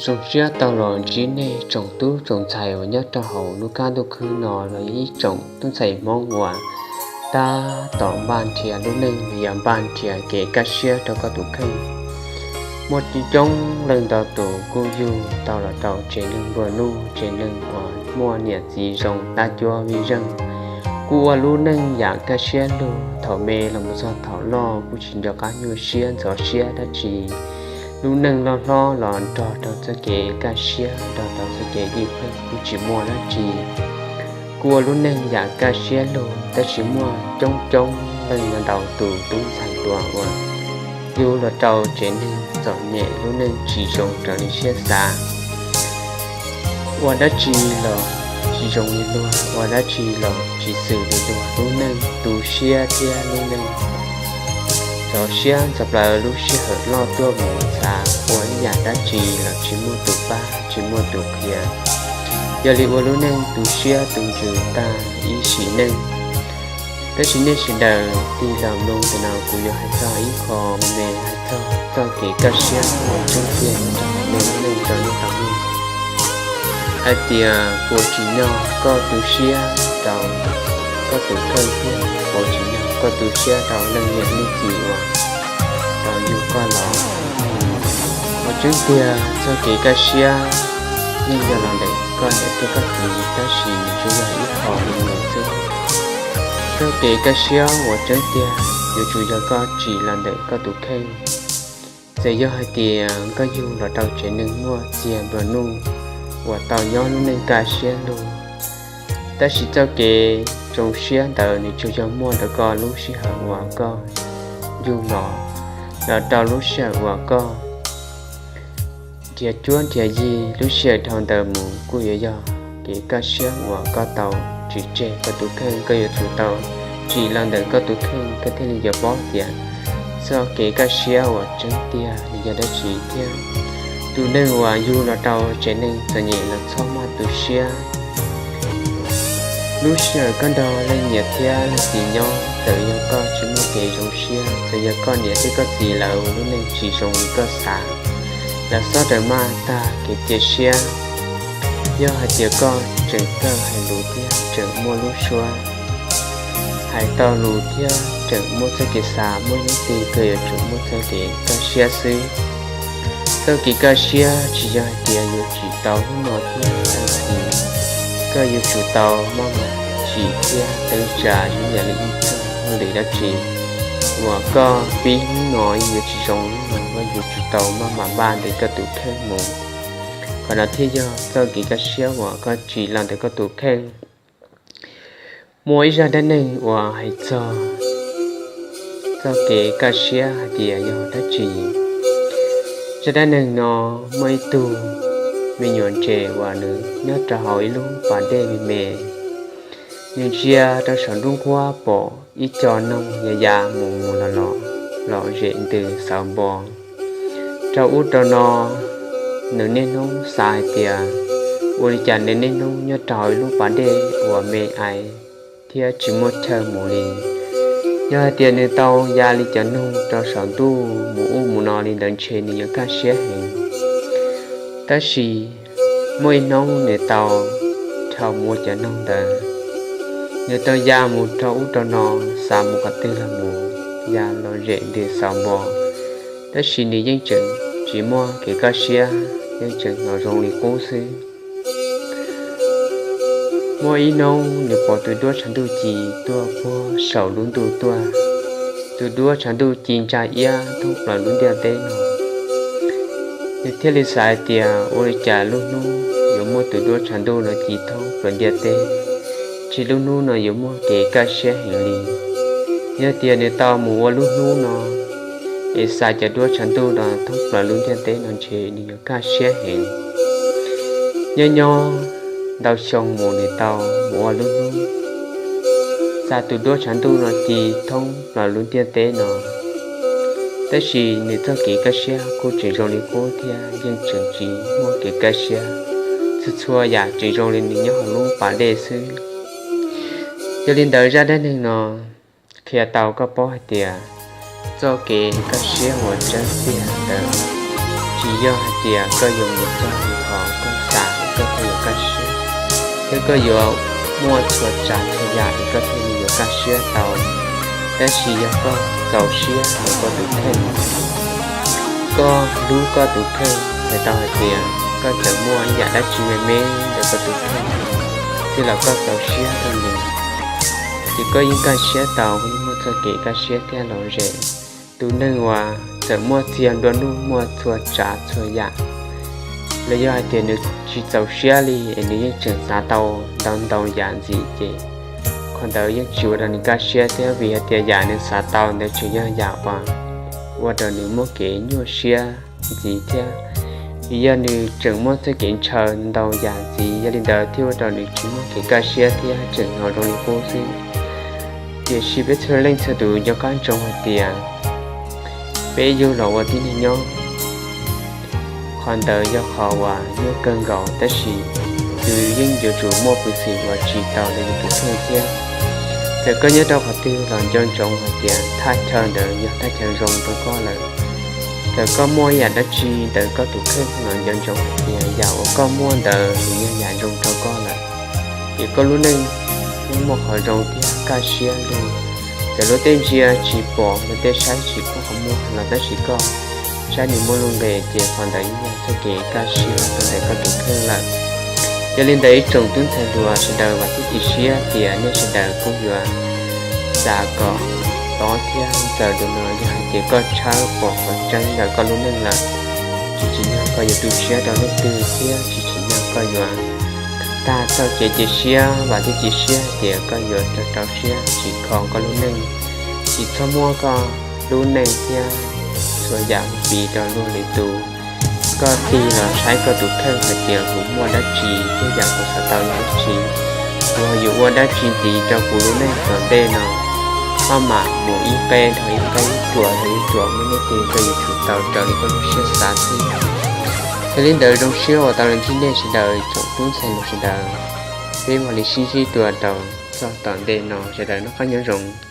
Zoo siab tau los ntsib nej tsoom tub tsoom ntxhais uas nyob rau hauv lub qab ntuj khwb no los yog ib tsoom tub ntxhais Hmoob uas tab tom npaj nrhiav lub neej los yog npaj nrhiav kev kaj siab rau koj tus kheej. Muaj coob leej ntau tus kuj yug tau los rau tsev neeg nplua nuj, tsev neeg uas muaj niam txiv zoo dab cuab vij zeej, kuj ua lub neej yam kaj siab lug thaum me los mus txog thaum loj kuj tsis nco qab nyuaj siab ntxhov siab dab tsi. Lub neej loj hlob los nrog rau txoj kev kaj siab, nrog rau txoj kev ywj pheej kuj tsis muaj dab tsi. Kuj ua lub neej yam kaj siab lug, tab sis muaj coob coob leej ntau tus tub ntxhais hluas uas yug los rau tsev neeg txom nyem, lub neej tsis zoo raws li siab xav. Ua dab tsi los tsis zoo li luag, ua dab tsi los tsis xws li luag, lub neej tu siab thiab lub neej ntxhov siab ntxhov plawv. Lub sij hawm loj tuaj mus xav ua ib yam dab tsi los tsis muaj tus pab tsis muaj tus qhia, yog li ua lub neej tu siab tu ntsws tag ib sim neej. Tab sis nej sawv daws tig los mloog ntawm no kuv yuav hais txog ib qho me me hais txog txoj kev kaj siab uas tseeb tiag nyob rau hauv nej lub neej rau nej tau mloog. Hais tias puas tsim nyog koj tu siab rau koj tus kheej thiab puas tsim nyog koj tu siab rau leej niam leej txiv uas tau yug koj los? Uas tseeb tiag txoj kev kaj siab yeej yog los ntawm koj niam thiab koj txiv, tab sis nws tsuas yog ib qho me me xwb. Txoj kev kaj siab uas tseeb tiag yuav tsum yog koj tsim los ntawm koj tus kheej. Txawm yog hais tias koj yug los rau tsev neeg muaj txiag nplua nuj uas tau nyob lub neej kaj siab lug, tab sis txoj kev zoo siab ntawd nws tsuas yog muaj rau koj lub sij hawm uas koj yug los, los rau lub sij hawm uas koj nrhiav cuab nrhiav yig. Lub sij hawm dhau ntawd mus kuj yuav yog kev kaj siab uas koj tau tsim tseg koj tus kheej, koj yuav tsum tau tsim los ntawm koj tus kheej koj thiaj li yuav paub tias txoj kev kaj siab uas tseeb tiag nws yog dab tsi thiab. Tus neeg uas yug los rau tsev neeg txom nyem los txhob maj tu siab. Lub sij hawm koj nrog leej niam thiab leej txiv nyob, txawm yog koj tsis muaj kev zoo siab, txawm yog koj niam thiab koj txiv lawv ua lub neej tsis zoo li koj xav, los txhob rawm maj tag kev cia siab. Yog hais tias koj tseem kawm hais lus thiab tseem muaj lub suab hais tau lus thiab tseem muaj txoj kev xav muaj lub txim, koj yuav tsum muaj txoj kev kaj siab xwb. Txoj kev kaj siab tsis yog hais tias yuav tsim tau hnub no thiab tag kis, koj yuav tsum tau maj mam tsim thiab teeb tsa ib yam li ib txoj hauj lwm dab tsi uas koj pib hnub no yuav tsis zoo hnub no, koj yuav tsum tau maj mam npaj ntawm koj tus kheej mus. Qhov no thiaj yog txoj kev kaj siab uas koj tsim los ntawm koj tus kheej. Muaj ib zaj dab neeg uas hais txog txoj kev kaj siab hais tias yog dab tsi. Zaj dab neeg no muaj ib tug me nyuam ntses uas nws nyob rau hauv ib lub pas dej me me. Nws ntsia rau saum nruab nqhuab pom ib co noog ya ya mus mus los los, lom zem ntws xauv npo rau ub rau no. Nws niaj hnub xav hais tias ua li cas nws niaj hnub nyob rau hauv ib lub pas dej uas me ais thiab tsis muaj chaw mus li. Yog hais tias nws tau ya li cov noog rau saum ntuj mus ub mus no li ntawd ntshe nws yuav kaj siab heev. Tab sis muaj ib hnub nws tau dhau mus ua cov noog ntawd. Nws tau ya mus rau ub rau no, xav mus qhov twg los mus, ya lom zem ntws xauv npo, tab sis nws yeej tseem tsis muaj kev kaj siab, yeej tseem hnov zoo li qub xwb. Muaj ib hnub nws pom tus duab tshav ntuj ci tuaj puag saum lub ntuj tuaj. Tus duab tshav ntuj ci ntsa iab thoob plaws lub ntiaj teb no. Nws thiaj li xav hais tias ua li cas lub hnub yuav muaj tus duab tshav ntuj no ci thoob plaws ntiaj teb, ntshe lub hnub no yuav muaj kev kaj siab heev li. Yog tias nws tau mus ua lub hnub no es xa cov duab tshav ntuj no thoob plaws lub ntiaj teb no ntshe nws yuav kaj siab heev. Nyob nyob ntau xyoo mus nws tau mus ua lub hnub xa tus duab tshav ntuj no ci thoob plaws lub ntiaj teb no, tab sis nws txoj kev kaj siab kuj tseem zoo li qub thiab yeej tseem tsis muaj kev kaj siab, txhua txhua yam tseem zoo li nws nyob hauv lub pas dej xwb. Yog li ntawd zaj dab neeg no qhia tau koj paub hais tias txoj kev kaj siab uas tseeb tiag ntawd tsis Tsis yog hais tias koj yuav mus txog qhov koj xav koj thiaj yuav kaj siab, thiab koj yuav muaj txhua tsav txhua yam es koj thiaj li yuav kaj siab tau. Tab sis yog koj txaus siab rau koj tus kheej, koj hlub koj tus kheej, hais tau hais tias koj txawm muaj ib yam dab tsi me me ntawm koj tus kheej txij los koj txaus siab rau nws, ces koj yeej kaj siab tau, yeej muaj txoj kev kaj siab thiab lom zem. Tus neeg uas txawm muaj txiag nplua nuj, muaj txhua tsav txhua yam, los yog hais tias nws tsis txaus siab li es nws yeej tseem xav tau ntau ntau yam ntxiv, ces qhov ntawd yeej tsis ua rau nws kaj siab thiab, vim hais tias yam nws xav tau ntawd tseem yog yam uas ua rau nws muaj kev nyuaj siab ntxiv thiab. Vim yog nws tseem muaj txoj kev ntshaw ntau yam ntxiv, yog li ntawd thiaj ua rau nws tsis muaj kev kaj siab thiab tseem hnov zoo li qub xwb. Tiam sis peb txhua leej txhua tus nco qab ntsoov hais tias peb yug los ua tib neeg nyob, qhov ntawd yog qhov uas nyuaj kawg nkaus, tab sis yus yeej yuav tsum muaj peev xwm uas tsim tau rau yus tus kheej thiab. Txawm koj nyob rau qhov twg los nco ntsoov hais tias thaj chaw ntawd yog thaj chaw zoo rau koj lawm. Txawm koj muaj yam dab tsi ntawm koj tus kheej los nco ntsoov hais tias yam uas koj muaj ntawd nws yog yam zoo rau koj lawm, ces koj lub neej yeej muaj qhov zoo thiab kaj siab lug. Txawm luag tej ntsia tsis pom, luag tej saib tsis kub qhov muag los tab sis koj saib nws muaj lub nqis, ces qhov ntawd yeej yog txoj kev kaj siab rau ntawm koj tus kheej lawm. Yog li ntawd ib tsoom tub ntxhais hluas sawv daws, vam thiab cia siab tias nej sawv daws kuj yuav xav kom tob thiab ntxaws dua no, yog hais tias koj tshawb pom qhov tseeb ntawm koj lub neej lawm, tsis tsim nyog koj yuav tu siab rau leej twg thiab tsis tsim nyog koj yuav tag txoj kev cia siab. Vam thiab cia siab hais tias koj yuav rau rau siab tsim kho koj lub neej, tsis txhob muab koj lub neej thiab txhua yam piv rau luag lwm tus. Koj tig los saib koj tus kheej hais tias kuv muaj dab tsi thiab yam kuv xav tau yog dab tsi, kuv ho yuav ua dab tsi ntxiv rau kuv lub neej tom ntej no. Koj mam mus ib qeb dhau ib qeb, ib ruam dhau ib ruam, muaj ib tug koj yuav tsum tau raws li koj lub siab xav xwb. Yog li ntawd zoo siab uas tau los ntsib nej sawv daws tsoom tub ntxhais hluas sawv daws. Peb mam li sib ntsib dua rau txog tom ntej no, sawv daws noj qab nyob zoo.